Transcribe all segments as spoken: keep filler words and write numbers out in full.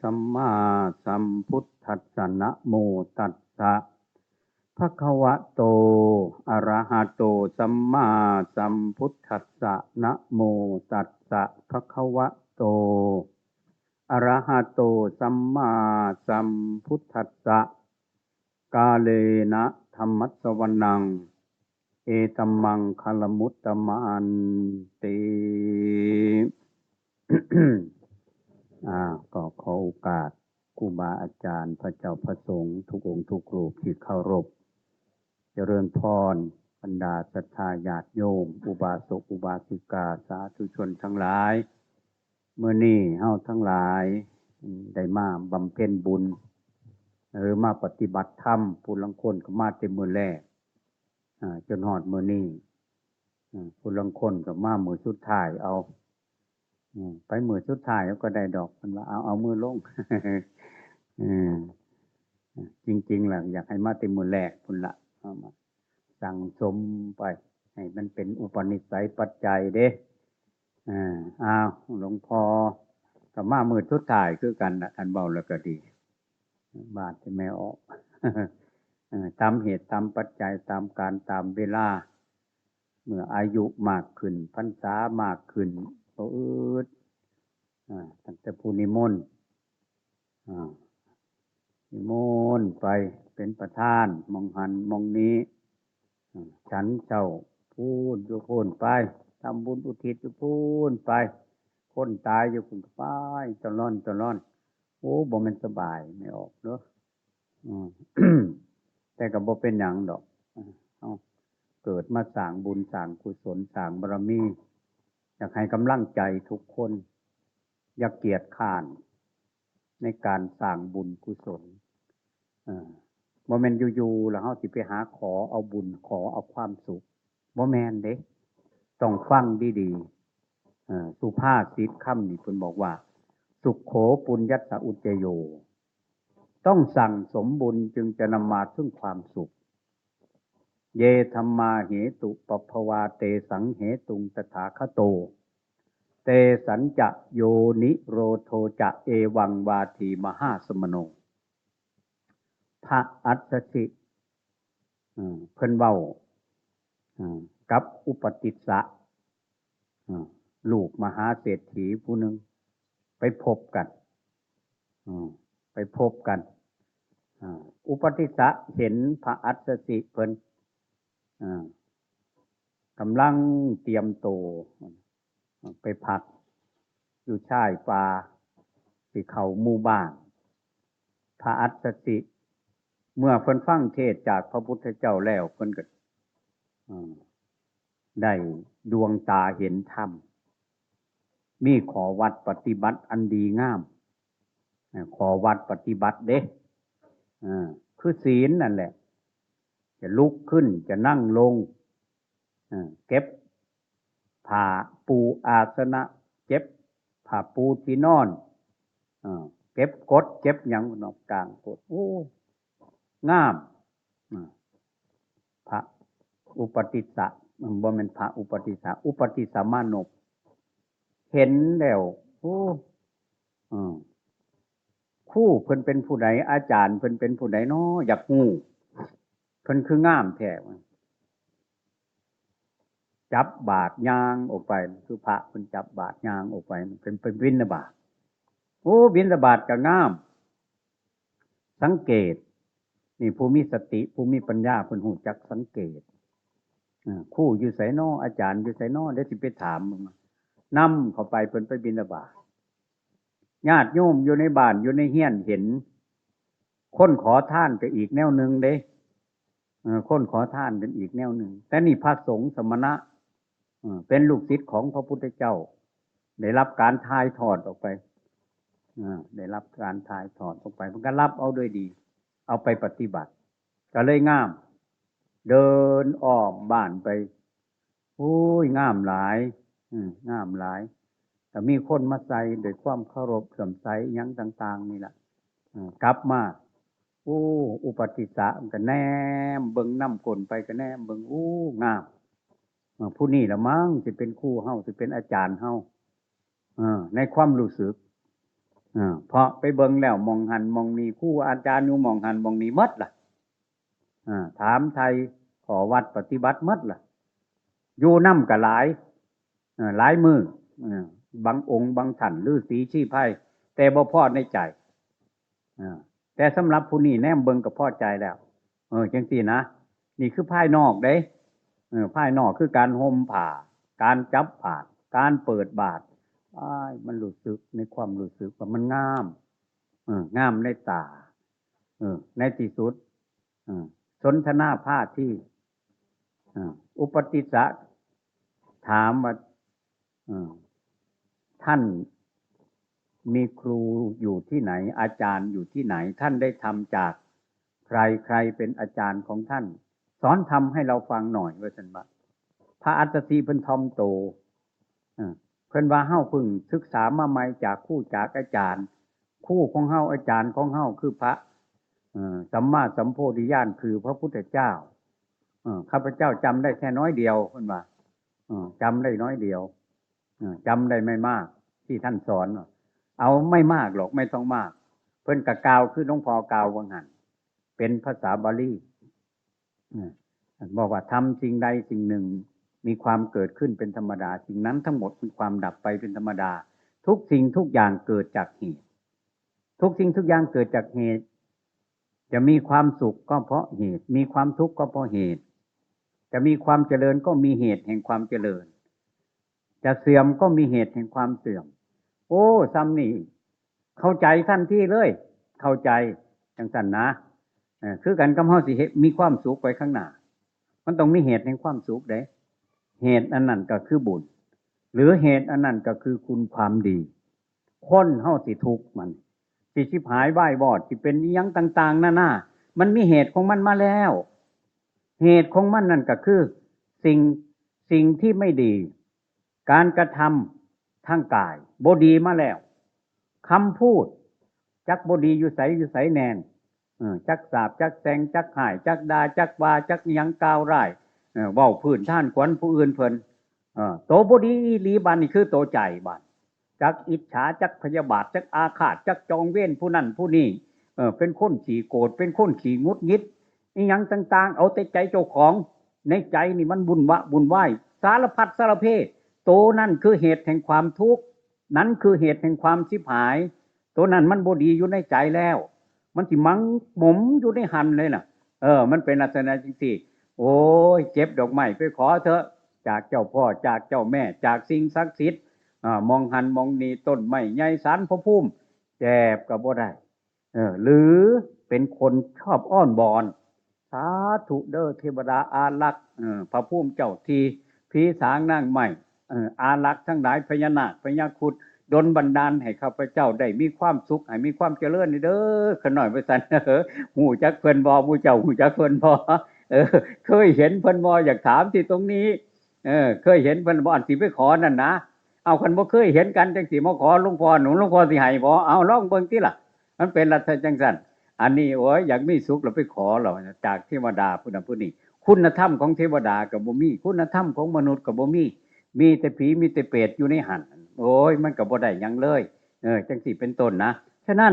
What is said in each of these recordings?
สัมมาสัมพุทธัสสะ นะโมตัสสะ ภะคะวะโต อะระหะโต สัมมาสัมพุทธัสสะ นะโมตัสสะ ภะคะวะโต อะระหะโต สัมมาสัมพุทธัสสะ กาเลนะ ธัมมัสสวนัง เอตัมมังคะละมุตตะมันติ อ่า ก็ขอโอกาสครูบาอาจารย์ พระเจ้าพระสงฆ์ทุกองค์ทุกรูปที่เคารพ เจริญพร บรรดาศรัทธาญาติโยม อุบาสกอุบาสิกา สาธุชนทั้งหลาย มื้อนี้เฮาทั้งหลาย อืม ได้มาบำเพ็ญบุญ หรือมาปฏิบัติธรรม ผู้ลางคนก็มาแต่มื้อแรก อ่า จนฮอดมื้อนี้ อ่า ผู้ลางคนก็มามื้อสุดท้ายเอา อืม ไปมื้อสุดท้ายก็ได้ดอก เพิ่นว่า เอา เอามือลง อืม จริงๆ ล่ะ อยากให้มาแต่มื้อแรกพุ้นละ เอามาสั่งสมไป ให้มันเป็นอุปนิสัยปัจจัยเด้ อ่า อ้าว หลวงพ่อก็มามื้อสุดท้ายคือกันนะ ท่านเว้าแล้วก็ดี บาดที่แม่ออก เออ ตามเหตุตามปัจจัย ตามกาลตามเวลา เมื่ออายุมากขึ้น พรรษามากขึ้น ก็อึด อ่า ตั้งแต่ผู้นิมนต์ อ่า นิมนต์ไปเป็นประธานหม่องหั้นหม่องนี้ อ่า ฉันเช้าพู้นอยู่พู้นไป ทำบุญอุทิศอยู่พู้นไป คนตายอยู่พู้นไป ตะล่อนตะล่อน โอ้ บ่แม่นสบาย แม่ออกเด้อ อืม แต่ก็บ่เป็นหยังดอก เฮาเกิดมาสร้างบุญ สร้างกุศล สร้างบารมี อยากให้กำลังใจทุกคน อย่าเกียจคร้านในการสร้างบุญกุศล เออ บ่แม่นอยู่ๆ แล้วเฮาสิไปหาขอเอาบุญ ขอเอาความสุข บ่แม่นเด้ ต้องฟังดีๆ เออ สุภาษิตคำนี้เพิ่นบอกว่า สุขโข ปุญญัสสะ อุจจโย ต้องสั่งสมบุญจึงจะนำมาซึ่งความสุข เย ธัมมา เหตุปัพพวา เตสัง เหตุง ตถาคโต เตสัญจะ โยนิโรโธจะ เอวัง วาที มหาสมโน พระอัสสชิ เอ่อ เพิ่นเว้า เอ่อ กับอุปติสสะ เอ่อ ลูกมหาเศรษฐีผู้หนึ่ง ไปพบกัน เอ่อ ไปพบกัน เอ่อ อุปติสสะเห็นพระอัสสชิเพิ่น เอ่อ กำลังเตรียมโต ไปพักอยู่ชายป่า สิเข้าหมู่บ้าน พระอัสสชิ เมื่อเพิ่นฟังเทศน์จากพระพุทธเจ้าแล้ว เพิ่นก็ เอ่อ ได้ดวงตาเห็นธรรม มีข้อวัดปฏิบัติอันดีงาม เอ่อ ข้อวัดปฏิบัติเด้ เอ่อ คือศีลนั่นแหละ จะลุกขึ้น จะนั่งลง เอ่อ เก็บผ้าปูอาสนะ เก็บผ้าปูที่นอน เอ่อ เก็บกด เก็บหยังนอกกลางกด โอ้ งาม อ่า พระอุปติสสะ อืม บ่แม่นพระอุปติสสะ อุปติสสะมานพ เห็นแล้ว โอ้ เออ ครูเพิ่นเป็นผู้ใด อาจารย์เพิ่นเป็นผู้ใดน้อ อยากฮู้ เพิ่นคืองามแท้ จับบาตรย่างออกไป คือพระเพิ่นจับบาตรย่างออกไป เพิ่นไปบิณฑบาต โอ้ บิณฑบาตก็งาม สังเกต นี่ผู้มีสติ ผู้มีปัญญา เพิ่นฮู้จักสังเกต อ่า ครูอยู่ไสน้อ อาจารย์อยู่ไสน้อ เดี๋ยวสิไปถามเบิ่ง นำเข้าไป เพิ่นไปบิณฑบาต ญาติโยมอยู่ในบ้านอยู่ในเฮือนเห็น คนขอทานก็อีกแนวหนึ่งเด้ เออ คนขอทานเป็นอีกแนวหนึ่ง แต่นี่พระสงฆ์สมณะ เออ เป็นลูกศิษย์ของพระพุทธเจ้า ได้รับการถ่ายทอดออกไป เออ ได้รับการถ่ายทอดออกไป เพิ่นก็รับเอาด้วยดี เอาไปปฏิบัติ ก็เลยงาม เดินอ้อมบ้านไป โอ้ย งามหลาย อืม งามหลาย แต่มีคนมาใส่ด้วยความเคารพเลื่อมใสอิหยังต่างๆ นี่ล่ะ เออ กลับมา โอ้ อุปติสสะมันก็แนมเบิ่งนำก้นไป ก็แนมเบิ่ง โอ้ งาม เออ ผู้นี้ละมั้งสิเป็นครูเฮา สิเป็นอาจารย์เฮา เออ ในความรู้สึก เออ เพราะไปเบิ่งแล้วหม่องหั้นหม่องนี้ ครูอาจารย์อยู่หม่องหั้นหม่องนี้หมดล่ะ เออ ถามไถ่ข้อวัดปฏิบัติหมดล่ะ อยู่นำก็หลาย เออ หลายมื้อ เออ บางองค์บางท่านฤๅษีชีไพร แต่บ่พอในใจ เออ แต่สำหรับผู้นี้แนมเบิ่งก็พอใจแล้ว เออ จังซี่นะ นี่คือภายนอกเด้ เออ ภายนอกคือการห่มผ้า การจับผ้า การเปิดบาตร อ้าย มันรู้สึกในความรู้สึกว่ามันงาม เออ งามในตา เออ ในที่สุด เออ สนทนาพาที เออ อุปติสสะถามว่า เออ ท่านมีครูอยู่ที่ไหน อาจารย์อยู่ที่ไหน ท่านได้ธรรมจากใคร ใครเป็นอาจารย์ของท่าน สอนธรรมให้เราฟังหน่อย ว่าซั่นว่า พระอัสสชิเพิ่นถ่อมโต เออ เพิ่นว่า เฮาเพิ่งศึกษามาใหม่จากครูจากอาจารย์ ครูของเฮา อาจารย์ของเฮาคือพระ เอ่อ สัมมาสัมโพธิญาณ คือพระพุทธเจ้า เอ่อ ข้าพเจ้าจำได้แค่น้อยเดียว เพิ่นว่า เอ่อ จำได้น้อยเดียว เอ่อ จำได้ไม่มากที่ท่านสอน เอาไม่มากหรอก ไม่ต้องมาก เพิ่นก็กล่าวคือหลวงพ่อกล่าวว่าหั่น เป็นภาษาบาลี เอ่อ บอกว่าทำสิ่งใดสิ่งหนึ่งมีความเกิดขึ้นเป็นธรรมดา สิ่งนั้นทั้งหมดมีความดับไปเป็นธรรมดา ทุกสิ่งทุกอย่างเกิดจากเหตุ ทุกสิ่งทุกอย่างเกิดจากเหตุ จะมีความสุขก็เพราะเหตุ มีความทุกข์ก็เพราะเหตุ จะมีความเจริญก็มีเหตุแห่งความเจริญ จะเสื่อมก็มีเหตุแห่งความเสื่อม โอ้ ซ้ำนี่เข้าใจทันทีเลย เข้าใจจังซั่นนะ เออ คือกันกับเฮาสิเฮ็ดมีความสุขไปข้างหน้า มันต้องมีเหตุแห่งความสุขเด้ เหตุอันนั้นก็คือบุญ หรือเหตุอันนั้นก็คือคุณความดี คนเฮาสิทุกข์มัน สิชิบหายวายวอด สิเป็นอิหยังต่างๆ นานา มันมีเหตุของมันมาแล้ว เหตุของมันนั่นก็คือสิ่ง สิ่งที่ไม่ดี การกระทำทางกายบ่ดีมาแล้ว คำพูด จักบ่ดีอยู่ไสอยู่ไสแน่น เออ จักสาป จักแช่ง จักฮ้าย จักด่า จักว่า จักอิหยังกล่าวร้าย เออ เว้าพื้นท่านขวัญผู้อื่นเพิ่น เออ โตบ่ดีอีหลี บาดนี้คือโตใจ บาด จักอิจฉา จักพยาบาท จักอาฆาต จักจองเวรผู้นั่นผู้นี้ เออ เป็นคนขี้โกรธ เป็นคนขี้หงุดหงิด อิหยังต่างๆ เอาแต่ใจเจ้าของ ในใจนี่มันวุ่นวะวุ่นวาย สารพัดสารเพ โตนั่นคือเหตุแห่งความทุกข์ นั้นคือเหตุแห่งความชิบหาย โตนั้นมันบ่ดีอยู่ในใจแล้ว มันสิหมองหมมอยู่ในหั่นเลยน่ะ เออ มันเป็นลักษณะจังซี่ โอ้ย เก็บดอกไม้ไปขอเถอะ จากเจ้าพ่อ จากเจ้าแม่ จากสิ่งศักดิ์สิทธิ์ อ่า หม่องหั่นหม่องนี่ ต้นไม้ใหญ่ ศาลพระภูมิ แจบก็บ่ได้ เออ หรือเป็นคนชอบอ้อนวอน สาธุเด้อเทวดาอารักษ์ เออ พระภูมิเจ้าที่ ผีสางนางไม้ เออ อารักษ์ทั้งหลาย พญานาค พญาครุฑ ดลบันดาลให้ข้าพเจ้าได้มีความสุข ให้มีความเจริญเด้อ ข้าน้อยว่าซั่น ฮู้จักเพิ่นบ่ หมู่เจ้าฮู้จักเพิ่นบ่ เออ เคยเห็นเพิ่นบ่ อยากถามที่ตรงนี้ เออ เคยเห็นเพิ่นบ่ อันสิไปขอนั่นนะ เอา คันบ่เคยเห็นกันจังสิมาขอหลวงพ่อ หนูหลวงพ่อสิให้บ่ เอา ลองเบิ่งติล่ะ มันเป็นลักษณะจังซั่น อันนี้ โอ้ย อยากมีสุขแล้วไปขอแล้ว จากเทวดาผู้นั้นผู้นี้ คุณธรรมของเทวดาก็บ่มี คุณธรรมของมนุษย์ก็บ่มี มีแต่ผี มีแต่เปรตอยู่ในหั่น โอ้ย มันก็บ่ได้หยังเลย เออ จังซี่เป็นต้นนะ ฉะนั้น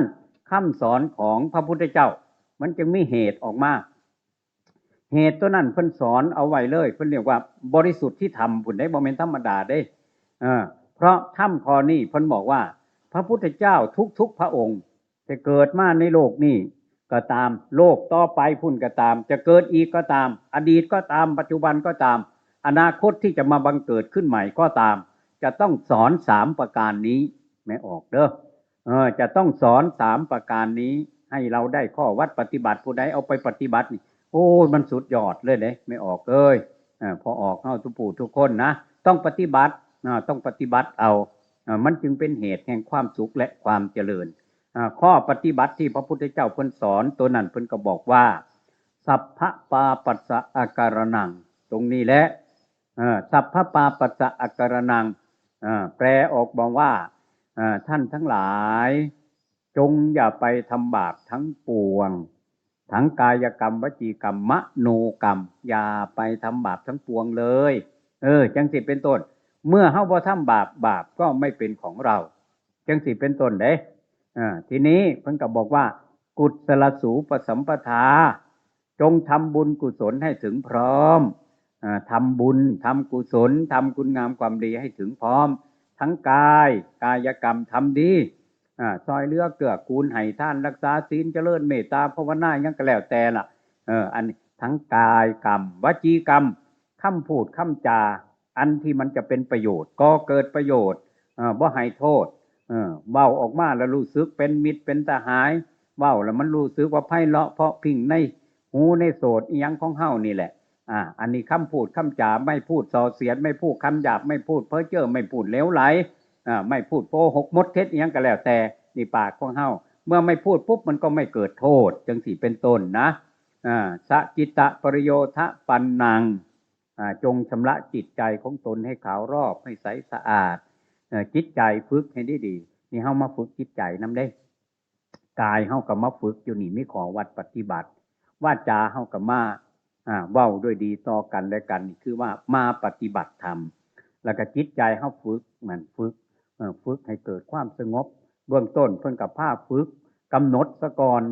คำสอนของพระพุทธเจ้า มันจึงมีเหตุออกมา เหตุตัวนั้นเพิ่นสอนเอาไว้เลย เพิ่นเรียกว่าบริสุทธิธรรมพุ้นเด้ บ่แม่นธรรมดาเด้ เออ เพราะธรรมข้อนี้เพิ่นบอกว่า พระพุทธเจ้าทุกๆพระองค์ จะเกิดมาในโลกนี้ก็ตาม โลกต่อไปพุ้นก็ตาม จะเกิดอีกก็ตาม อดีตก็ตาม ปัจจุบันก็ตาม อนาคตที่จะมาบังเกิดขึ้นใหม่ก็ตาม จะต้องสอนสามประการนี้ แม่ออกเด้อ เออ จะต้องสอนสามประการนี้ ให้เราได้ข้อวัดปฏิบัติ ผู้ใดเอาไปปฏิบัตินี่ โอ้ย มันสุดยอดเลยเด้ แม่ออกเอ้ย เออ พ่อออกเฮาทุกผู้ทุกคนนะ ต้องปฏิบัติ อ่า ต้องปฏิบัติเอา อ่า มันจึงเป็นเหตุแห่งความสุขและความเจริญ อ่า ข้อปฏิบัติที่พระพุทธเจ้าเพิ่นสอนตัวนั้น เพิ่นก็บอกว่า สัพพปาปัสสะอาการนัง ตรงนี้แหละ เอ่อ สัพพปาปัสสะอาการนัง เอ่อ แปลออกมาว่า เอ่อ ท่านทั้งหลาย จงอย่าไปทำบาปทั้งปวง ทั้งกายกรรม วจีกรรม มโนกรรม อย่าไปทำบาปทั้งปวงเลย เออ จังสิเป็นต้น เมื่อเฮาบ่ทำบาป บาปก็ไม่เป็นของเรา จังสิเป็นต้นเด้ อ่า ทีนี้เพิ่นก็บอกว่า กุศลสูปสัมปทา จงทำบุญกุศลให้ถึงพร้อม อ่า ทำบุญ ทำกุศล ทำคุณงามความดีให้ถึงพร้อม ทั้งกาย กายกรรมทำดี อ่า ซอยเหลือเกื้อกูล ให้ทาน รักษาศีล เจริญเมตตาภาวนา หยังก็แล้วแต่ล่ะ เออ อันทั้งกายกรรม วจีกรรม คำพูดคำจา อันที่มันจะเป็นประโยชน์ ก่อเกิดประโยชน์ เออ บ่ให้โทษ เออ เว้าออกมาแล้วรู้สึกเป็นมิตรเป็นสหาย เว้าแล้วมันรู้สึกว่าไพเราะเพราะพริ้งในหูในโสตอิหยังของเฮานี่แหละ อ่า อันนี้คำพูดคำจา ไม่พูดส่อเสียด ไม่พูดคำหยาบ ไม่พูดเพ้อเจ้อ ไม่พูดเหลวไหล อ่า ไม่พูดโกหกมดเท็จอิหยังก็แล้วแต่ นี่ปากของเฮา เมื่อไม่พูดปุ๊บมันก็ไม่เกิดโทษ จังสี่เป็นต้นนะ อ่า สะจิตตะปริโยทะปันนัง อ่า จงชำระจิตใจของตนให้ขาวรอบ ให้ใสสะอาด เอ่อ จิตใจฝึกให้ดีๆ นี่เฮามาฝึกจิตใจนำเด้ กายเฮาก็มาฝึกอยู่นี่ มีข้อวัดปฏิบัติ วาจาเฮาก็มา อ่า เว้าด้วยดีต่อกันและกัน นี่คือว่ามาปฏิบัติธรรม แล้วก็จิตใจเฮาฝึก มันฝึก เอ่อ ฝึกให้เกิดความสงบ เบื้องต้นเพิ่นก็พาฝึกกำหนดซะก่อน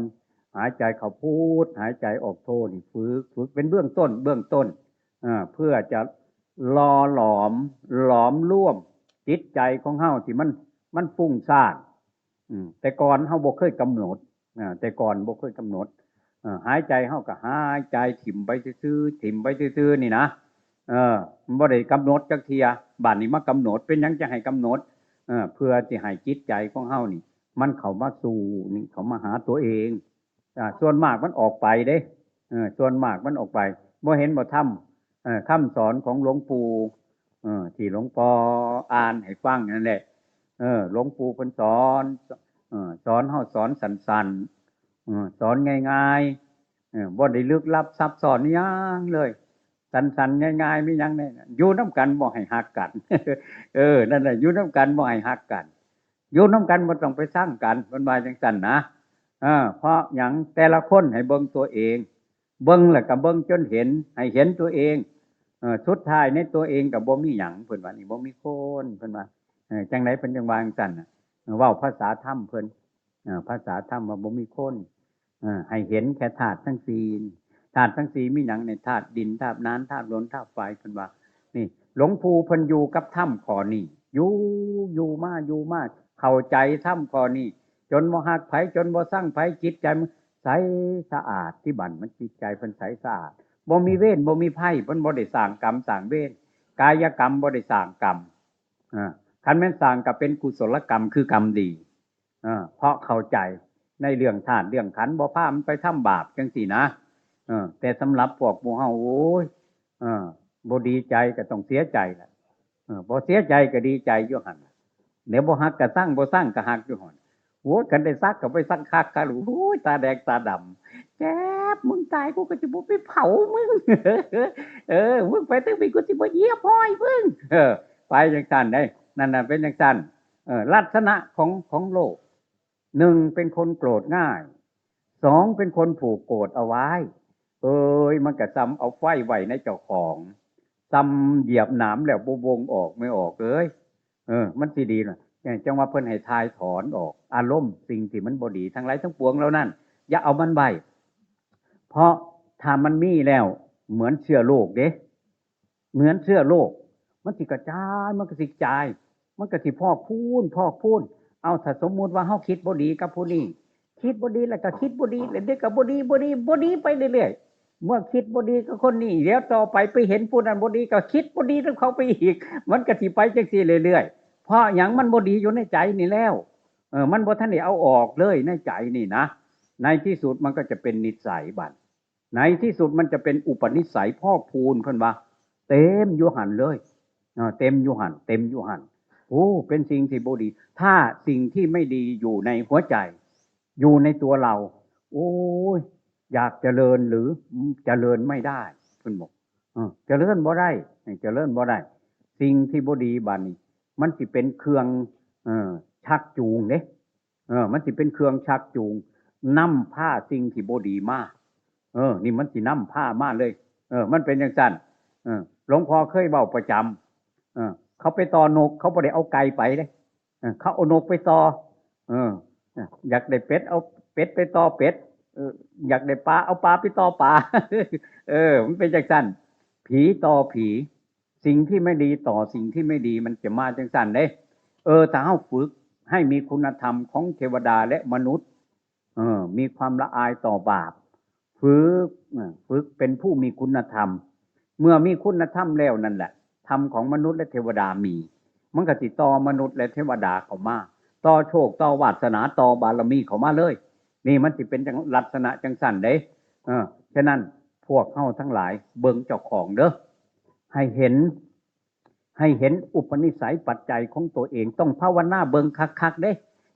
หายใจเข้าพุท หายใจออกโท นี่ฝึก ฝึกเป็นเบื้องต้น เบื้องต้น เอ่อ เพื่อจะหล่อหลอม หลอมรวมจิตใจของเฮาที่มัน มันฟุ้งซ่าน อืม แต่ก่อนเฮาบ่เคยกำหนด อ่า แต่ก่อนบ่เคยกำหนด เอ่อ หายใจเฮาก็หายใจถิ่มไปซื่อๆ ถิ่มไปซื่อๆ นี่นะ เออ มันบ่ได้กำหนดจักเทื่อ บัดนี้มากำหนด เป็นหยังจะให้กำหนด เออ เพื่อสิให้จิตใจของเฮานี่ มันเข้ามาสู่นี่ เข้ามาหาตัวเอง อ่า ส่วนมากมันออกไปเด้ เออ ส่วนมากมันออกไป บ่เห็นบ่ธรรม เออ คำสอนของหลวงปู่ เออ ที่หลวงพ่ออ่านให้ฟังนั่นแหละ เออ หลวงปู่เพิ่นสอน เออ สอนเฮาสอนสั้นๆ เออ สอนง่ายๆ เออ บ่ได้ลึกลับซับซ้อนอิหยังเลย สั้นๆ ง่ายๆ มีหยังแน่ อยู่นำกันบ่ให้ฮักกัน เออ นั่นแหละ อยู่นำกันบ่ให้ฮักกัน อยู่นำกันบ่ต้องไปซังกัน เพิ่นว่าจังซั่นนะ เออ เพราะหยัง แต่ละคนให้เบิ่งตัวเอง เบิ่งแล้วก็เบิ่งจนเห็น ให้เห็นตัวเอง เออ สุดท้ายในตัวเองก็บ่มีหยัง เพิ่นว่านี่ บ่มีคน เพิ่นว่า เออ จังได๋เพิ่นจังว่าจังซั่นน่ะ เว้าภาษาธรรมเพิ่น เออ ภาษาธรรมว่าบ่มีคน เออ ให้เห็นแค่ธาตุทั้งสี่ ธาตุทั้งสี่มีหยังเนี่ย ธาตุดิน ธาตุน้ำ ธาตุลม ธาตุไฟ เพิ่นว่า นี่ หลวงปู่เพิ่นอยู่กับธรรมข้อนี้ อยู่ อยู่มา อยู่มา เข้าใจธรรมข้อนี้ จนบ่ฮักไผ จนบ่ซังไผ จิตใจมันใสสะอาด ที่บัดมันจิตใจเพิ่นใสสะอาด บ่มีเวร บ่มีภัย เพิ่นบ่ได้สร้างกรรมสร้างเวร กายกรรมบ่ได้สร้างกรรม อ่า คันแม่นสร้างก็เป็นกุศลกรรม คือกรรมดี เออ เพราะเข้าใจในเรื่องธาตุเรื่องขันธ์ บ่พามันไปทำบาปจังซี่นะ เออ แต่สำหรับพวกหมู่เฮา โอ้ย เออ บ่ดีใจก็ต้องเสียใจแหละ เออ บ่เสียใจก็ดีใจอยู่หั่นน่ะ เดี๋ยวบ่ฮักก็ซัง บ่ซังก็ฮักอยู่หั่น โอ้ย คันได้ซักก็ไปซักคักคัก โอ้ย ตาแดงตาดำ แจ๊บ มึงตาย กูก็สิบ่ไปเผามึง เออ มึงไปตั้งปี กูสิบ่เหยียบห้อยมึง เออ ไปจังซั่นเด้ นั่นน่ะเป็นจังซั่น เออ ลักษณะของ ของโลก หนึ่ง เป็นคนโกรธง่าย สอง เป็นคนผูกโกรธเอาไว้ เอ้ย มันก็ซ้ำเอาไฟไว้ในเจ้าของ ซ้ำเหยียบหนามแล้วบ่วงออกไม่ออกเอ้ย เออ มันสิดีน่ะ จังว่าเพิ่นให้ถ่ายถอนออก อารมณ์สิ่งที่มันบ่ดีทั้งหลายทั้งปวงเหล่านั้น อย่าเอามันไว้ เพราะถ้ามันมีแล้ว เหมือนเชื้อโรคเด้ เหมือนเชื้อโรค มันสิกระจาย มันก็สิกระจาย มันก็สิพอกพูน พอกพูน เอา ถ้าสมมุติว่าเฮาคิดบ่ดีกับผู้นี้ คิดบ่ดีแล้วก็คิดบ่ดี แล้วเดี๋ยวก็บ่ดี บ่ดี บ่ดีไปเรื่อยๆ เมื่อคิดบ่ดีกับคนนี้ เดี๋ยวต่อไปไปเห็นผู้นั้นบ่ดี ก็คิดบ่ดีนำเขาไปอีก มันก็สิไปจังซี่เรื่อยๆ เพราะหยัง มันบ่ดีอยู่ในใจนี่แล้ว เออ มันบ่ทันได้เอาออกเลยในใจนี่นะ ในที่สุดมันก็จะเป็นนิสัยบัด ในที่สุดมันจะเป็นอุปนิสัยพอกพูน เพิ่นว่า เต็มอยู่หั่นเลย เออ เต็มอยู่หั่น เต็มอยู่หั่น โอ้ เป็นสิ่งที่บ่ดี ถ้าสิ่งที่ไม่ดีอยู่ในหัวใจ อยู่ในตัวเรา โอ้ย อยากเจริญหรือเจริญไม่ได้ เพิ่นบอก เออ เจริญบ่ได้ เจริญบ่ได้ สิ่งที่บ่ดีบัดนี้ มันสิเป็นเครื่อง เออ ชักจูงเด้ เออ มันสิเป็นเครื่องชักจูง นำพาสิ่งที่บ่ดีมา เออ นี่มันสินำพามาเลย เออ มันเป็นจังซั่น เออ หลวงพ่อเคยเว้าประจำ เออ เขาไปต่อนก เขาบ่ได้เอาไก่ไปเด้ เออ เขาเอานกไปต่อ เออ อยากได้เป็ด เอาเป็ดไปต่อเป็ด เออ อยากได้ปลา เอาปลาไปต่อปลา เออ มันเป็นจังซั่น ผีต่อผี สิ่งที่ไม่ดีต่อสิ่งที่ไม่ดี มันจะมาจังซั่นเด้ เออ ถ้าเฮาฝึกให้มีคุณธรรมของเทวดาและมนุษย์ เออ มีความละอายต่อบาป ฝึก เออ ฝึกเป็นผู้มีคุณธรรม เมื่อมีคุณธรรมแล้วนั่นแหละ ธรรมของมนุษย์และเทวดามี มันก็สิต่อมนุษย์และเทวดาเข้ามา ต่อโชค ต่อวาสนา ต่อบารมีเข้ามาเลย นี่มันสิเป็นจัง ลักษณะจังซั่นเด้ เออ ฉะนั้นพวกเฮาทั้งหลายเบิ่งเจ้าของเด้อ ให้เห็น ให้เห็นอุปนิสัยปัจจัยของตัวเอง ต้องภาวนาเบิ่งคักๆเด้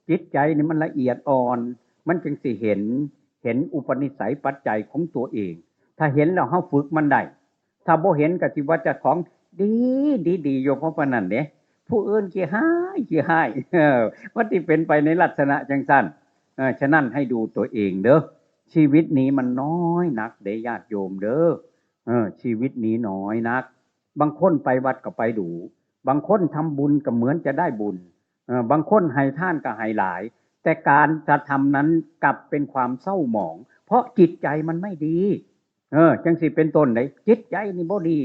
จิตใจนี่มันละเอียดอ่อน มันจึงสิเห็น เห็นอุปนิสัยปัจจัยของตัวเอง ถ้าเห็นแล้วเฮาฝึกมันได้ ถ้าบ่เห็นก็สิว่าเจ้าของดี ดี ดีอยู่ เพราะปานนั้นเด้ ผู้อื่นขี้ฮ้าย ขี้ฮ้าย เออ มันสิเป็นไปในลักษณะจังซั่น เออ ฉะนั้นให้ดูตัวเองเด้อ ชีวิตนี้มันน้อยนักเด้ ญาติโยมเด้อ เออ ชีวิตนี้น้อยนัก บางคนไปวัดก็ไปดู บางคนทำบุญก็เหมือนจะได้บุญ เออ บางคนให้ทานก็ให้หลาย แต่การกระทำนั้นกลับเป็นความเศร้าหมอง เพราะจิตใจมันไม่ดี เออ จังสิเป็นต้นได จิตใจนี่บ่ดี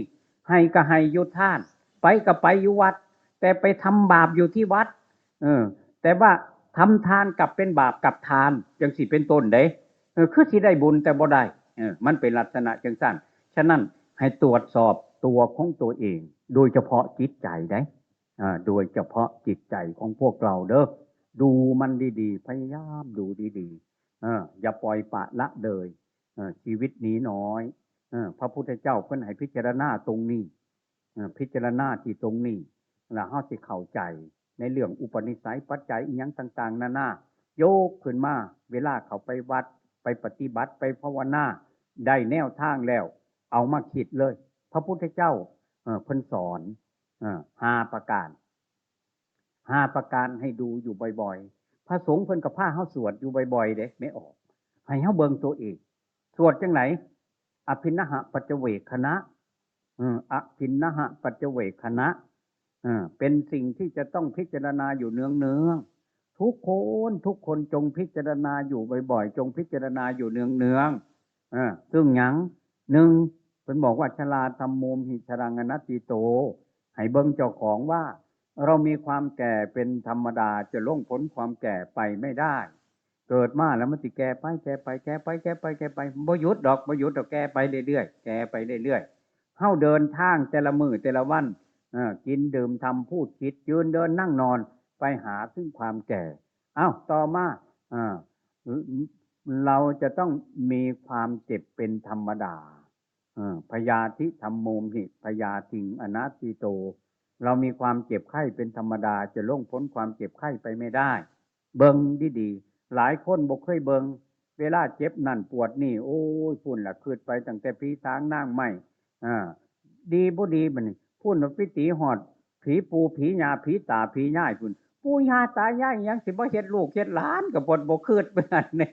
ให้ก็ให้อยู่ทาน ไปก็ไปอยู่วัด แต่ไปทำบาปอยู่ที่วัด เออ แต่ว่าทำทานกลับเป็นบาปกับทาน จังสิเป็นต้นได เออ คือสิได้บุญแต่บ่ได้ เออ มันเป็นลักษณะจังซั่น ฉะนั้นให้ตรวจสอบตัวของตัวเอง โดยเฉพาะจิตใจได อ่า โดยเฉพาะจิตใจของพวกเราเด้อ ดูมันดีๆ พยายามดูดีๆ เออ อย่าปล่อยปละละเลย เออ ชีวิตนี้น้อย เออ พระพุทธเจ้าเพิ่นให้พิจารณาตรงนี้ เออ พิจารณาที่ตรงนี้ แล้วเฮาสิเข้าใจในเรื่องอุปนิสัยปัจจัยอิหยังต่างๆ นานา ยกขึ้นมา เวลาเข้าไปวัด ไปปฏิบัติ ไปภาวนา ได้แนวทางแล้ว เอามาคิดเลย พระพุทธเจ้า เออ เพิ่นสอน เออ ห้าประการ ห้าประการให้ดูอยู่บ่อยๆ พระสงฆ์เพิ่นก็พาเฮาสวดอยู่บ่อยๆ เด้ แม่ออก ให้เฮาเบิ่งตัวเอง สวดจังไหน อภินหปัจจเวกขณะ เออ อภินหปัจจเวกขณะ เออ เป็นสิ่งที่จะต้องพิจารณาอยู่เนืองๆ ทุกคน ทุกคนจงพิจารณาอยู่บ่อยๆ จงพิจารณาอยู่เนืองๆ เออ ซึ่งหยัง หนึ่ง เพิ่นบอกว่า ชราธัมโมมหิ ชรังอนัตถิโต ให้เบิ่งเจ้าของว่า เรามีความแก่เป็นธรรมดา จะล่วงพ้นความแก่ไปไม่ได้ เกิดมาแล้วมันสิแก่ไป แก่ไป แก่ไป แก่ไป แก่ไป บ่หยุดดอก บ่หยุดดอก แก่ไปเรื่อยๆ แก่ไปเรื่อยๆ เฮาเดินทางแต่ละมื้อแต่ละวัน เออ กินดื่มทำพูดคิด ยืนเดินนั่งนอน ไปหาซึ่งความแก่ เอ้า ต่อมา เออ เราจะต้องมีความเจ็บเป็นธรรมดา เออ พยาธิธัมโมมหิ พยาธิงอนัตถิโต เรามีความเจ็บไข้เป็นธรรมดา จะล่วงพ้นความเจ็บไข้ไปไม่ได้ เบิ่งดีๆ หลายคนบ่เคยเบิ่ง เวลาเจ็บนั่นปวดนี่ โอ้ย พุ่นล่ะ คิดไปตั้งแต่ผีสางนางไม้ อ่า ดีบ่ดีบัดนี้ พุ่นว่าไปตีฮอดผีปู่ผีย่าผีตาผียายพุ่น ปู่ย่าตายายหยังสิบ่เฮ็ดลูกเฮ็ดหลาน ก็บ่ บ่คิดปานนั้นนี่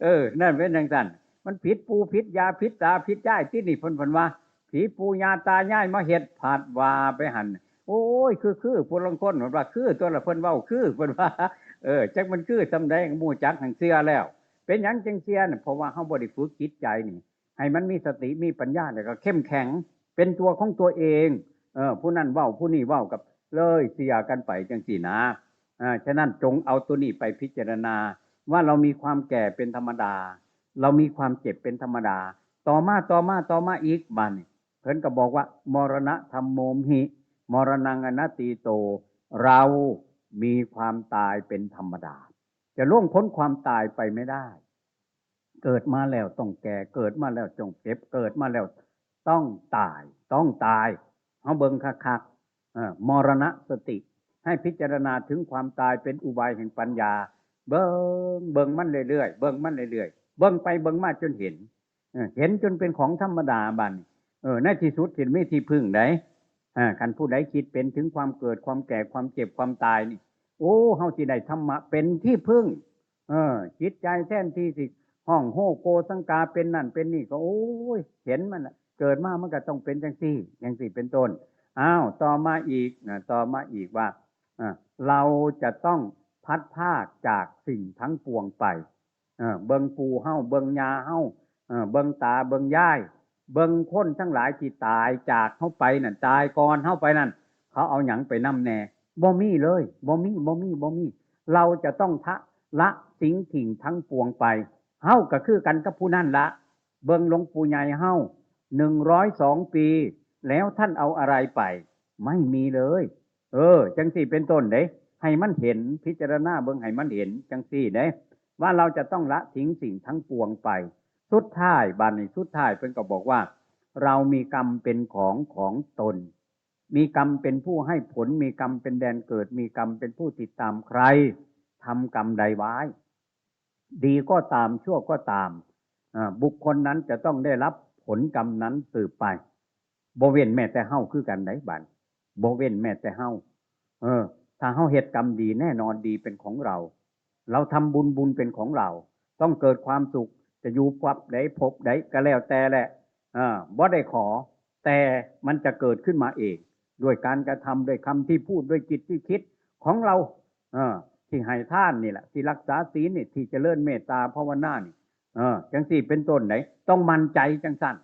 เออ นั่นเป็นจังซั่น มันผิดปู่ผิดย่าผิดตาผิดยายตินี่ เพิ่น เพิ่นว่า ผีปู่ย่าตายายมาเฮ็ด พัดว่าไปหั่น โอ้ย คือ คือ ผู้ลางคนเพิ่นว่า คือ ตัวละ เพิ่นเว้าคือ เพิ่นว่า เออ จักมันคือส่ำใด บ่ฮู้จัก หั้นเชื่อแล้ว เป็นหยังจังเชื่อน่ะ เพราะว่าเฮาบ่ได้ฝึกจิตใจนี่ ให้มันมีสติมีปัญญา แล้วก็เข้มแข็ง เป็นตัวของตัวเอง เออ ผู้นั้นเว้า ผู้นี้เว้า กับเลยเชื่อกันไปจังซี่นะ เออ ฉะนั้นจงเอาตัวนี้ไปพิจารณา ว่าเรามีความแก่เป็นธรรมดา เรามีความเจ็บเป็นธรรมดา ต่อมา ต่อมา ต่อมาอีก บาดนี้ เพิ่นก็บอกว่า มรณะธัมโมมหิ มรณังอนัตถิโต เรามีความตายเป็นธรรมดา จะล่วงพ้นความตายไปไม่ได้ เกิดมาแล้วต้องแก่ เกิดมาแล้วต้องเจ็บ เกิดมาแล้วต้องตาย ต้องตาย เฮาเบิ่งคักๆ เออ มรณสติ ให้พิจารณาถึงความตายเป็นอุบายแห่งปัญญา เบิ่ง เบิ่งมันเรื่อยๆ เบิ่งมันเรื่อยๆ เบิ่งไปเบิ่งมาจนเห็น เออ เห็นจนเป็นของธรรมดาบัดนี้ เออ ในที่สุดสิมีที่พึ่งได๋ อ่า คันผู้ใดคิดเป็นถึงความเกิด ความแก่ ความเจ็บ ความตายนี่ โอ้ เฮาสิได้ธรรมะเป็นที่พึ่ง เออ จิตใจแทนที่สิฮ้องโฮโกสังกาเป็นนั่นเป็นนี่ก็ โอ้ย เห็นมันน่ะ เกิดมามันก็ต้องเป็นจังซี่ จังซี่เป็นต้น อ้าว ต่อมาอีกนะ ต่อมาอีกว่า อ่า เราจะต้อง พลัดพรากจากสิ่งทั้งปวงไป เออ เบิ่งปู่เฮา เบิ่งย่าเฮา เออ เบิ่งตา เบิ่งยาย เบิ่งคนทั้งหลายที่ตายจากเฮาไปนั่น ตายก่อนเฮาไปนั่น เขาเอาหยังไปนำแน่ บ่มีเลย บ่มี บ่มี บ่มี เราจะต้องทะ ละสิ่งทิ้งทั้งปวงไป เฮาก็คือกันกับผู้นั่นละ เบิ่งหลวงปู่ใหญ่เฮา หนึ่งร้อยสองปี แล้วท่านเอาอะไรไป ไม่มีเลย เออ จังสี่เป็นต้นเด้ ให้มันเห็น พิจารณาเบิ่งให้มันเห็น จังสี่เด้ ว่าเราจะต้องละทิ้งสิ่งทั้งปวงไป สุดท้าย บัดนี้สุดท้ายเพิ่นก็บอกว่า เรามีกรรมเป็นของของตน มีกรรมเป็นผู้ให้ผล มีกรรมเป็นแดนเกิด มีกรรมเป็นผู้ติดตาม ใครทำกรรมใดไว้ ดีก็ตาม ชั่วก็ตาม อ่า บุคคลนั้นจะต้องได้รับผลกรรมนั้นสืบไป บ่เว้นแม้แต่เฮาคือกันได๋ บัด บ่เว้นแม้แต่เฮา เออ ถ้าเฮาเฮ็ดกรรมดี แน่นอนดีเป็นของเรา เราทำบุญ บุญเป็นของเรา ต้องเกิดความสุข จะอยู่ภพใด ภพใดก็แล้วแต่แหละ เออ บ่ได้ขอ แต่มันจะเกิดขึ้นมาเอง ด้วยการกระทำ ด้วยคำที่พูด ด้วยจิตที่คิดของเรา เออ ที่ให้ทานนี่แหละ ที่รักษาศีลนี่ ที่เจริญเมตตาภาวนานี่ เออ จังสี่เป็นต้นได๋ ต้องมั่นใจจังซั่น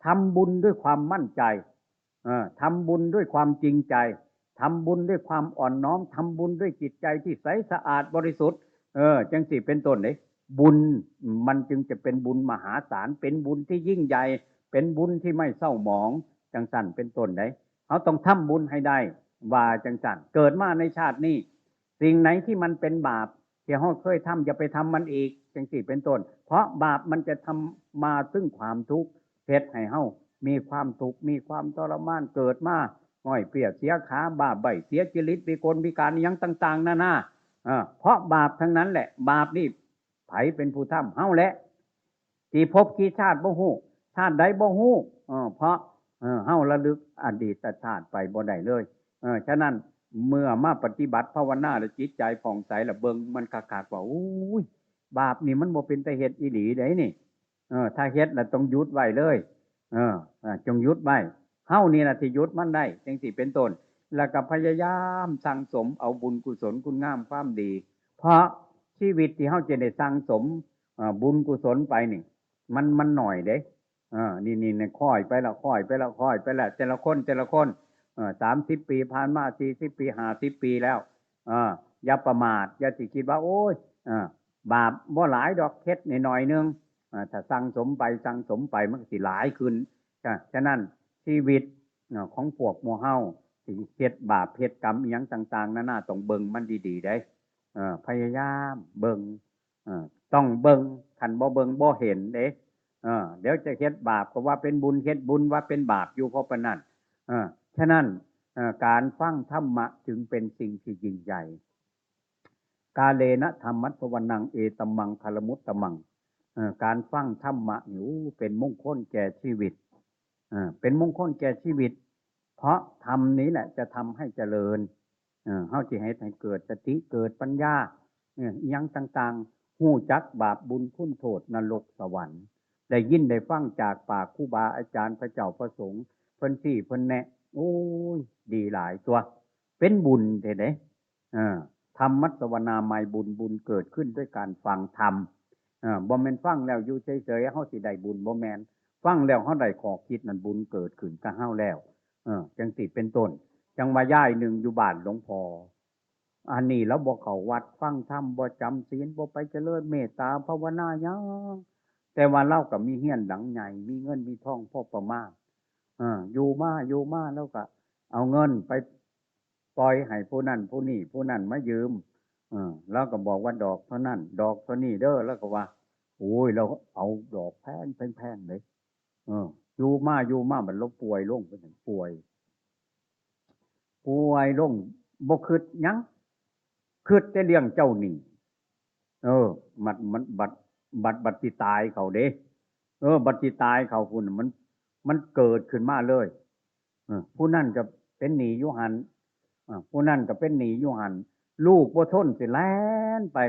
ทำบุญด้วยความมั่นใจ เออ ทำบุญด้วยความจริงใจ ทำบุญด้วยความอ่อนน้อม ทำบุญด้วยจิตใจที่ใสสะอาดบริสุทธิ์ เออ จังสี่เป็นต้นเด้ บุญมันจึงจะเป็นบุญมหาศาล เป็นบุญที่ยิ่งใหญ่ เป็นบุญที่ไม่เศร้าหมอง จังซั่นเป็นต้นเด้ เฮาต้องทำบุญให้ได้ ว่าจังซั่น เกิดมาในชาตินี้ สิ่งไหนที่มันเป็นบาป ที่เฮาเคยทำ อย่าไปทำมันอีก จังสี่เป็นต้น เพราะบาปมันจะทำมาซึ่งความทุกข์ เฮ็ดให้เฮามีความทุกข์ มีความทรมาน เกิดมาง่อยเปลี้ย เสียขา บ้าใบ้ เสียจริต พิกลพิการ อิหยังต่างๆ นานา เออ เพราะบาปทั้งนั้นแหละ บาปนี่ไผเป็นผู้ทำ เฮาแหละ กี่ภพกี่ชาติบ่ฮู้ ชาติใดบ่ฮู้ เออ เพราะ เออ เฮาระลึกอดีตชาติไปบ่ได้เลย เออ ฉะนั้นเมื่อมาปฏิบัติภาวนาแล้วจิตใจผ่องใสแล้วเบิ่งมันคักๆ ว่า โอ้ย บาปนี่มันบ่เป็นตาเฮ็ดอีหลีเด้นี่ เออ ถ้าเฮ็ดแล้วต้องหยุดไว้เลย เออ เออ จงหยุดไว้ เฮานี่ล่ะที่หยุดมันได้ จังสี่เป็นต้น แล้วก็พยายามสั่งสมเอาบุญกุศลคุณงามความดี เพราะชีวิตที่เฮาจะได้สั่งสม เอ่อ บุญกุศลไปนี่ มัน มันหน่อยเด้ เออ นี่ นี่ นี่ ค่อยไปละ ค่อยไปละ ค่อยไปละ แต่ละคน แต่ละคน เออ สามสิบปีผ่านมา สี่สิบปี ห้าสิบปีแล้ว เออ อย่าประมาท อย่าสิคิดว่า โอ้ย เออ บาปบ่หลายดอก เฮ็ดน้อยๆ นึง เออ ถ้าสั่งสมไป สั่งสมไป มันก็สิหลายขึ้น ฉะ ฉะนั้นชีวิต เนาะ ของพวกหมู่เฮา สิเฮ็ดบาปเฮ็ดกรรมอิหยังต่างๆ นานา ต้องเบิ่งมันดีๆ เด้ เออ พยายามเบิ่ง เออ ต้องเบิ่ง คันบ่เบิ่งบ่เห็นเด้ เออ เดี๋ยวจะเฮ็ดบาปก็ว่าเป็นบุญ เฮ็ดบุญว่าเป็นบาปอยู่ เพราะปานนั้น เออ ฉะนั้น เอ่อ การฟังธรรมะจึงเป็นสิ่งที่ยิ่งใหญ่ กาเลนะธรรมัสสวนัง เอตัมมังคารมุตตมัง เอ่อ การฟังธรรมะนี่ โอ้ เป็นมงคลแก่ชีวิต เอ่อ เป็นมงคลแก่ชีวิต เพราะธรรมนี้แหละจะทำให้เจริญ เอ่อ เฮาสิเฮ็ดให้เกิดสติ เกิดปัญญา เอ่อ อิหยังต่างๆ ฮู้จักบาปบุญคุณโทษนรกสวรรค์ ได้ยินได้ฟังจากปากครูบาอาจารย์พระเจ้าพระสงฆ์ เพิ่นชี้เพิ่นแนะ โอ้ย ดีหลายตัว เป็นบุญแท้เด้ เออ ธรรมัสสวนาใหม่ บุญ บุญเกิดขึ้นด้วยการฟังธรรม เออ บ่แม่นฟังแล้วอยู่เฉยๆ เฮาสิได้บุญ บ่แม่น ฟังแล้วเฮาได้ข้อคิดนั่น บุญเกิดขึ้นกับเฮาแล้ว เออ จังซี่เป็นต้น จังว่ายายหนึ่งอยู่บ้านหลวงพ่อ อันนี้ลาวบ่เข้าวัดฟังธรรม บ่จำศีล บ่ไปเจริญเมตตาภาวนาหยัง แต่ว่าลาวก็มีเฮือนหลังใหญ่ มีเงินมีทองพอประมาณ เออ อยู่มา อยู่มาลาวก็เอาเงินไปปล่อยให้ผู้นั้นผู้นี้ ผู้นั้นมายืม เออ ลาวก็บอกว่าดอกเท่านั้น ดอกเท่านี้เด้อ ลาวก็ว่า โอ้ย ลาวเอาดอกแพง แพงๆ เลย เออ อยู่มา อยู่มา บัดลาวป่วยลง เป็นหยังป่วย ป่วยลง บ่คิดหยัง คิดแต่เรื่องเจ้าหนี้ เออ บัด มัน บัด บัด บัดสิตายเขาเด้ เออ บัดสิตายเขาพุ้นน่ะ มัน มันเกิดขึ้นมาเลย เออ ผู้นั้นก็เป็นหนี้อยู่หั่น เออ ผู้นั้นก็เป็นหนี้อยู่หั่น ลูกบ่ทนสิแล่นไป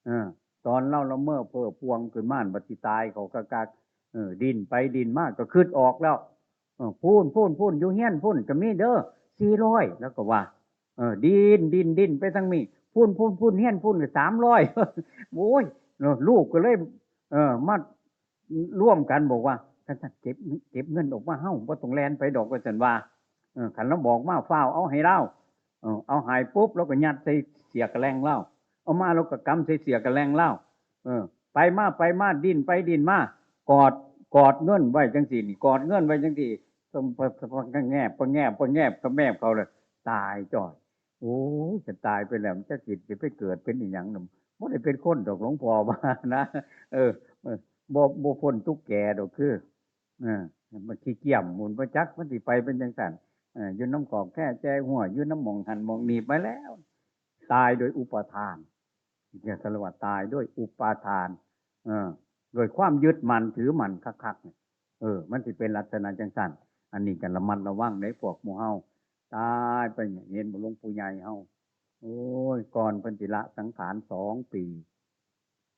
เออ ตอนลาวละเมอเพ้อพวงขึ้นมา บัดสิตายเขาคักๆ เออ ดิ้นไปดิ้นมาก็คิดออกแล้ว เออ พู้น พู้น พู้น อยู่เฮือนพู้นก็มีเด้อ สี่ร้อย ลาวก็ว่า เออ ดิ้น ดิ้น ดิ้นไปทางนี้ พุ่นพุ่นพุ่นเฮียนพุ่นก็สามร้อย โอ้ย ลูกก็เลย เออ มาร่วมกันบอกว่า "ท่านเก็บ เก็บเงินออกมา เฮาบ่ต้องแล่นไปดอก" ว่าซั่นว่า เออ คันเราบอกมา ฟ้าวเอาให้ลาว เออ เอาให้ปุ๊บ เราก็ยัดใส่เสื้อกะแลงลาว เอามา เราก็กำใส่เสื้อกะแลงลาว เออ ไปมา ไปมา ดิ้นไปดิ้นมา กอด กอดเงินไว้จังซี่นี่ กอดเงินไว้จังซี่ ปะแงบ ปะแงบ ปะแงบ ปะแงบเขาเลย ตายจ้อย โอ้ย จะตายไปแล้ว มันจะกิดจะไปเกิดเป็นอีหยังน่ะ บ่ได้เป็นคนดอก หลวงพ่อว่านะ เออ เออ บ่ บ่พ้นตุ๊กแกดอก คือ เออ มันขี้เกียจหมุนบ่จัก มันสิไปเป็นจังซั่น เออ อยู่นำกอกแค่แจ้หัว อยู่นำหม่องหั่นหม่องนี่ไปแล้ว ตายโดยอุปาทาน เรียกกันว่าตายด้วยอุปาทาน เออ โดยความยึดมั่นถือมั่นคักๆ เนี่ย เออ มันสิเป็นลักษณะจังซั่น อันนี้ก็ระมัดระวังเด้พวกหมู่เฮา ตายไปเนี่ย เห็นบ่หลวงปู่ใหญ่เฮา โอ้ย ก่อนเพิ่นสิละสังขารสองปี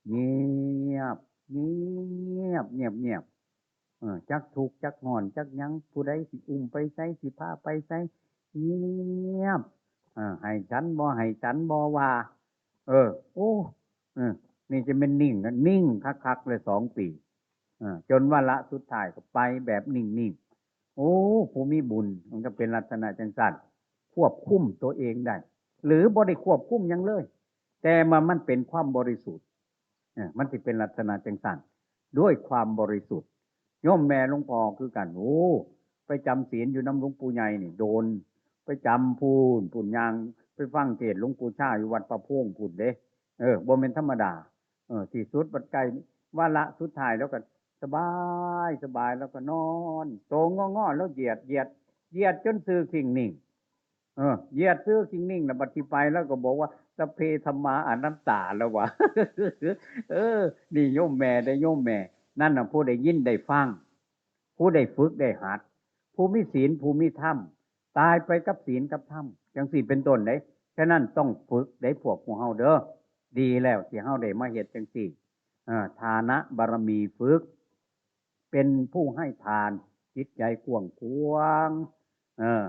เงียบ เงียบ เงียบ เงียบ เออ จักทุกข์จักฮ้อนจักหยัง ผู้ใดสิอุ้มไปไส สิพาไปไส เงียบ เออ ให้ฉันบ่ให้ฉันบ่ว่า เออ โอ้ เออ นี่จะแม่นนิ่งนะ นิ่งคักๆ เลยสองปี เออ จนวาระสุดท้ายก็ไปแบบนิ่งๆ โอ้ ผู้มีบุญมันก็เป็นลักษณะจังซั่น ควบคุมตัวเองได้ หรือบ่ได้ควบคุมหยังเลย แต่มัน มันเป็นความบริสุทธิ์ เออ มันสิเป็นลักษณะจังซั่น ด้วยความบริสุทธิ์ โยมแม่หลวงพ่อคือกัน โอ้ ไปจำศีลอยู่นำหลวงปู่ใหญ่นี่โดน ไปจำพู้น พู้นย่าง ไปฟังเทศน์หลวงปู่ชาอยู่วัดป่าโพงพู้นเด้ เออ บ่แม่นธรรมดา เออ ที่สุดบัดใกล้ วาระสุดท้ายแล้วก็สบาย สบาย แล้วก็นอน โตงอๆ แล้วเหยียด เหยียด เหยียดจนซื่อคิ่งนิ่ง เออ เหยียดซื่อคิ่งนิ่งน่ะ บัดสิไปแล้วก็บอกว่า "สัพเพธัมมาอนัตตา" แล้ววะ เออ นี่โยมแม่เด้อ โยมแม่ นั่นน่ะ ผู้ได้ยินได้ฟัง ผู้ได้ฝึกได้หัด ผู้มีศีล ผู้มีธรรม ตายไปกับศีลกับธรรม จังซี่เป็นต้นเด้ ฉะนั้นต้องฝึกเด้พวกหมู่เฮาเด้อ ดีแล้วที่เฮาได้มาเฮ็ดจังซี่ เอ่อ ทานะบารมีฝึก เป็นผู้ให้ทาน จิตใจกว้างขวาง เออ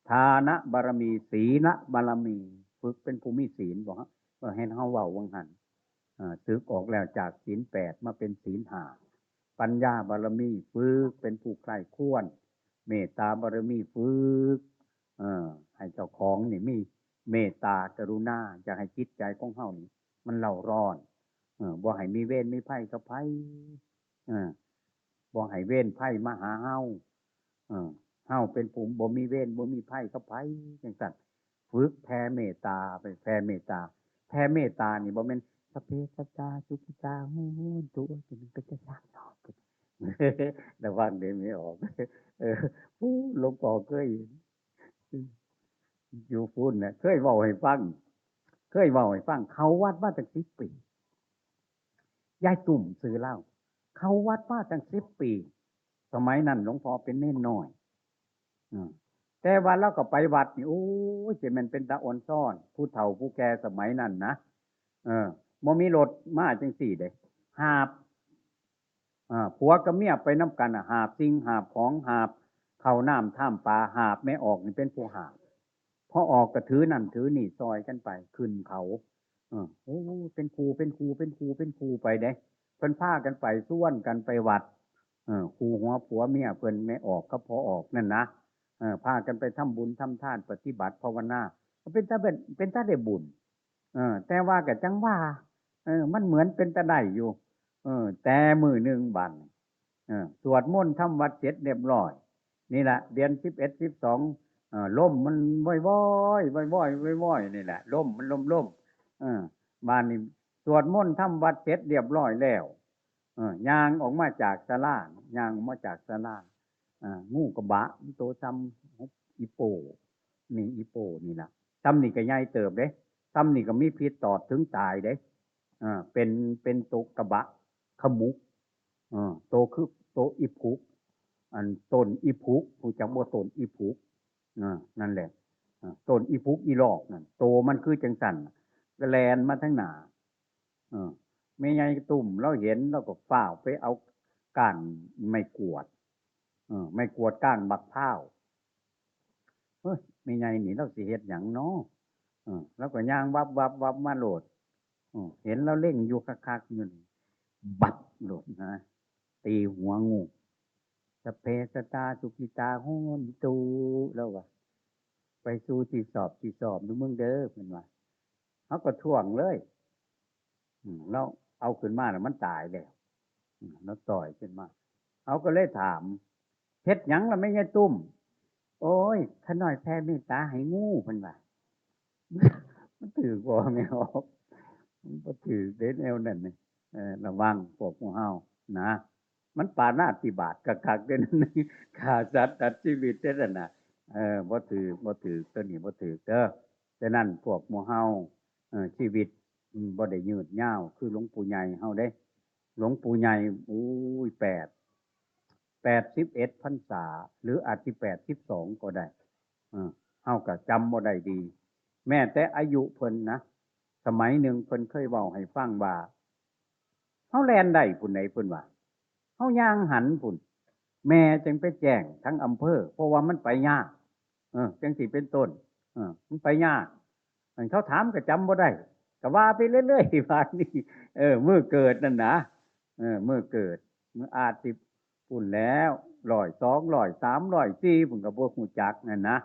ทานะบารมี ศีลบารมี ฝึกเป็นผู้มีศีล บ่ฮะ เออ เห็นเฮาเว้าวังหัน เอ่อ สึกออกแล้วจากศีลแปดมาเป็นศีลห้า ปัญญาบารมี ฝึกเป็นผู้ใคร่ครวญ เมตตาบารมี ฝึก เอ่อ ให้เจ้าของนี่มีเมตตากรุณา อยากให้จิตใจของเฮานี่มันเร่าร้อน เออ บ่ให้มีเวรมีภัยกับไผ เออ บ่ให้เวรภัยมาหาเฮา เออ เฮาเป็นผู้บ่มีเวรบ่มีภัยกับไผ จังซั่น ฝึกแผ่เมตตาไป แผ่เมตตา แผ่เมตตานี่บ่แม่น "สัพเพสัตตาสุขิตาโหนตุ" โอ้ย มันเป็นตาย้านเนาะ ระวังเด้อ ไม่ออก เออ โอ้ หลวงพ่อเคย อยู่พุ้นน่ะ เคยเว้าให้ฟัง เคยเว้าให้ฟัง เข้าวัดมาตั้งสิบปี ยายตุ่มชื่อลาว เข้าวัดมาตั้งสิบปี สมัยนั้นหลวงพ่อเป็นเณรน้อย อืม แต่ว่าลาวก็ไปวัดนี่ โอ้ย จะแม่นเป็นตาอ่อนซ้อน ผู้เฒ่าผู้แก่สมัยนั้นนะ เออ บ่มีรถมาจังซี่เด้ หาบ อ่า ผัวกับเมียไปนำกันน่ะ หาบสิ่ง หาบของ หาบข้าวน้ำท่ามปลา หาบ แม่ออกนี่เป็นผู้หาบ พ่อออกก็ถือนั่นถือนี่ซอยกันไป ขึ้นเขา เออ โอ้ เป็นครู เป็นครู เป็นครู เป็นครูไปเด้ เพิ่นพากันไป ชวนกันไปวัด เออ คู่หัวผัวเมียเพิ่น แม่ออกกับพ่อออกนั่นนะ เออ พากันไปทำบุญทำทาน ปฏิบัติภาวนา เป็นตาเป็น เป็นตาได้บุญ เออ แต่ว่าก็จั่งว่า เออ มันเหมือนเป็นตาได้อยู่ เออ แต่มื้อหนึ่งบัด เออ สวดมนต์ทำวัตรเสร็จเรียบร้อย นี่แหละ เดือนสิบเอ็ด สิบสอง เออ ลมมันว่อยๆ ว่อยๆ ว่อยๆ นี่แหละ ลมมันลมๆ เออ บาดนี้สวดมนต์ทำวัตรเสร็จเรียบร้อยแล้ว เออ ย่างออกมาจากศาลา ย่างออกมาจากศาลา อ่า งูกระบะ มันโตส่ำอีโป้ นี่อีโป้นี่ล่ะ ส่ำนี่ก็ใหญ่เติบเด้ ส่ำนี่ก็มีพิษตอดถึงตายเด้ อ่า เป็น เป็นโตกระบะขมุก เออ โตคือโตอีผุก อันต้นอีผุก รู้จักบ่ต้นอีผุก เออ นั่นแหละ เออ ต้นอีผุกอีลอกนั่น โตมันคือจังซั่น ก็แล่นมาทางหน้า เออ แม่ใหญ่ตุ่มลาวเห็น ลาวก็ฟ้าวไปเอาก้านไม้กวาด เออ ไม้กวาดก้านบักพร้าว เฮ้ย แม่ใหญ่นี่ลาวสิเฮ็ดหยังน้อ อืม แล้วก็ย่างวับวับวับมาโลด อืม เห็นแล้วเล็งอยู่คักๆอยู่นี่ บับโลดนะ ตีหัวงู สัพเพสัตตาสุขิตาโหนตุ แล้วว่า ไปสู่ที่สอบที่สอบดูมึงเด้อ เพิ่นว่า เขาก็ท่วงเลย อืม แล้วเอาขึ้นมาแล้วมันตายแล้ว อืม แล้วต่อยขึ้นมา เขาก็เลยถาม "เฮ็ดหยังล่ะแม่ยายตุ้ม" "โอ้ย ข้าน้อยแผ่เมตตาให้งู" เพิ่นว่า มันถือบ่แม่ออก มันบ่ถือเด้แนวนั้นนี่ เออ ระวังพวกหมู่เฮานะ มันปาณาติบาตคักๆเด้ ฆ่าสัตว์ตัดชีวิตเด้นั่นน่ะ เออ บ่ถือ บ่ถือ ตัวนี้บ่ถือเด้อ ฉะนั้นพวกหมู่เฮา เออ ชีวิต อืม บ่ได้ยืดยาว คือหลวงปู่ใหญ่เฮาเด้ หลวงปู่ใหญ่ อุ้ย แปด แปดสิบเอ็ดพรรษา หรืออาจสิแปดสิบสองก็ได้ เออ เฮาก็จำบ่ได้ดี แม้แต่อายุเพิ่นนะ สมัยหนึ่งเพิ่นเคยเว้าให้ฟังว่า เฮาแล่นได้พุ้นใดเพิ่นว่า เฮาย่างหันพุ้น แม่จึงไปแจ้งทั้งอำเภอ เพราะว่ามันไปยาก เออ จังสิเป็นต้น เออ มันไปยาก อันเขาถามก็จำบ่ได้ ก็ว่าไปเรื่อยๆ บาดนี้ เออ มื้อเกิดนั่นนะ เออ มื้อเกิด มื้ออาจสิพุ้นแล้ว ร้อยสอง ร้อยสาม ร้อยสี่ พุ้นก็บ่ฮู้จักนั่นนะ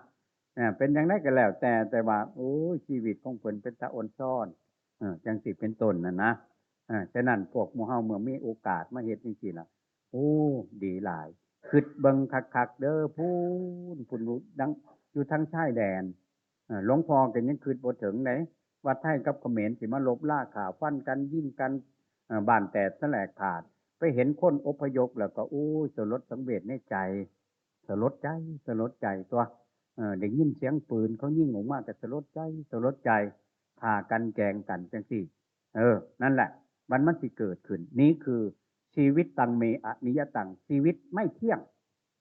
อ่า เป็นจั่งใดก็แล้วแต่ แต่ว่า โอ้ย ชีวิตของเพิ่นเป็นตาอ่อนซ้อน เออ จังสิเป็นต้นนั่นนะ เออ ฉะนั้นพวกหมู่เฮาเมื่อมีโอกาสมาเฮ็ดจังซี่ล่ะ โอ้ ดีหลาย คิดเบิ่งคักๆเด้อ พุ้น พุ้นดัง อยู่ทางชายแดน เออ หลวงพ่อก็ยังคิดบ่ถึงเด้ ว่าไทยกับเขมรสิมาลบราฆ่าฟันกัน ยิงกัน เออ บ้านแตกสลายขาด ไปเห็นคนอพยพแล้วก็ โอ้ย สลดสังเวชในใจ สลดใจ สลดใจตัว เออ ได้ยินเสียงปืนเขายิงออกมาก็สลดใจ สลดใจ ฆ่ากันแกล้งกันจังซี่ เออ นั่นแหละ มัน มันสิเกิดขึ้น นี่คือชีวิตตังเมอนิยตัง ชีวิตไม่เที่ยง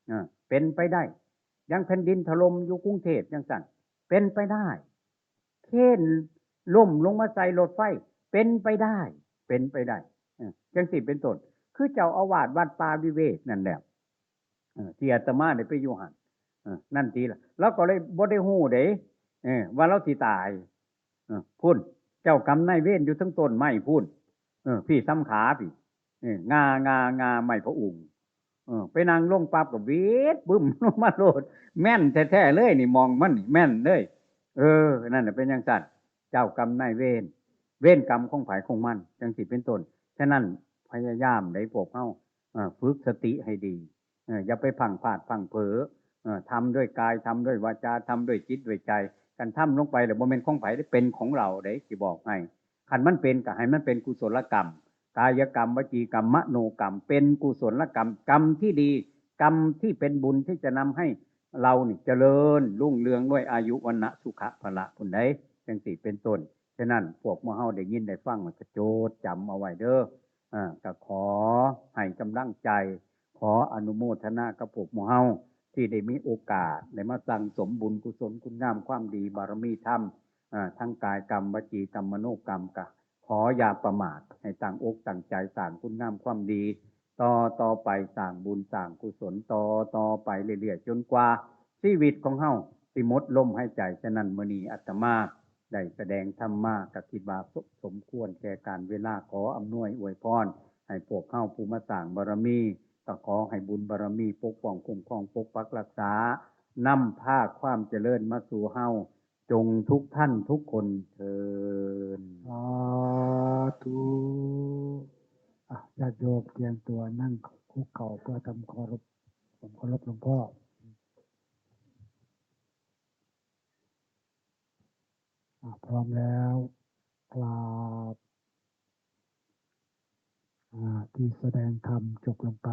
เออ เป็นไปได้ อย่างแผ่นดินถล่มอยู่กรุงเทพจังซั่น เป็นไปได้ เครนล้มลงมาใส่รถไฟ เป็นไปได้ เป็นไปได้ เออ จังซี่เป็นต้น คือเจ้าอาวาสวัดป่าวิเวกนั่นแหละ เออ ที่อาตมาได้ไปอยู่หั่น เออ นั่นติล่ะ ลาวก็เลยบ่ได้ฮู้เด้ เออ ว่าลาวสิตาย เออ พุ้น เจ้ากรรมนายเวรอยู่เทิงต้นไม้พุ้น เออ พี้ส่ำขาพี้ เออ งา งา งาไม้พะอุง เออ ไปนั่งลงปั๊บก็วีดบึ้มลงมาโลด แม่นแท้ๆเลยนี่ หม่องมันนี่แม่นเลย เออ นั่นน่ะเป็นจั่งซั้น เจ้ากรรมนายเวร เวรกรรมของไผของมัน จั่งซี้เป็นต้น ฉะนั้นพยายามเด้อพวกเฮา เอ่อ ฝึกสติให้ดี เอ่อ อย่าไปพลั้งพลาดพลั้งเผลอ เอ่อ ทำด้วยกาย ทำด้วยวาจา ทำด้วยจิตด้วยใจ คันทำลงไปแล้วบ่แม่นของไผเด้ เป็นของเราเด้ สิบอกให้ คันมันเป็นก็ให้มันเป็นกุศลกรรม กายกรรม วจีกรรม มโนกรรม เป็นกุศลกรรม กรรมที่ดี กรรมที่เป็นบุญที่จะนำให้เรานี่เจริญรุ่งเรืองด้วยอายุ วรรณะ สุขะ พละ พุ้นเด้ จั่งซี้เป็นต้น ฉะนั้นพวกหมู่เฮาได้ยินได้ฟังแล้วก็จดจำเอาไว้เด้อ อ่า ก็ขอให้กำลังใจ ขออนุโมทนากับพวกหมู่เฮาที่ได้มีโอกาสได้มาสั่งสมบุญกุศลคุณงามความดีบารมีธรรม อ่า ทั้งกายกรรม วจีกรรม มโนกรรม ก็ขออย่าประมาท ให้ตั้งอกตั้งใจสร้างคุณงามความดี ต่อ ต่อไป สร้างบุญสร้างกุศล ต่อ ต่อไปเรื่อยๆ จนกว่าชีวิตของเฮาสิหมดลมหายใจ ฉะนั้นมื้อนี้อาตมาได้แสดงธรรมมา ก็คิดว่าสม สมควรแก่กาลเวลา ขออำนวยอวยพรให้พวกเฮาผู้มาสร้างบารมี ก็ขอให้บุญบารมีปกป้องคุ้มครองปกปักรักษา นำพาความเจริญมาสู่เฮา จงทุกท่านทุกคนเทอญ สาธุ อ่ะ ญาติโยมเตรียมตัวนั่งคุกเข่าเพื่อทำเคารพ ผมเคารพหลวงพ่อ อ่ะ พร้อมแล้ว กราบ อ่า ที่แสดงธรรมจบลงไป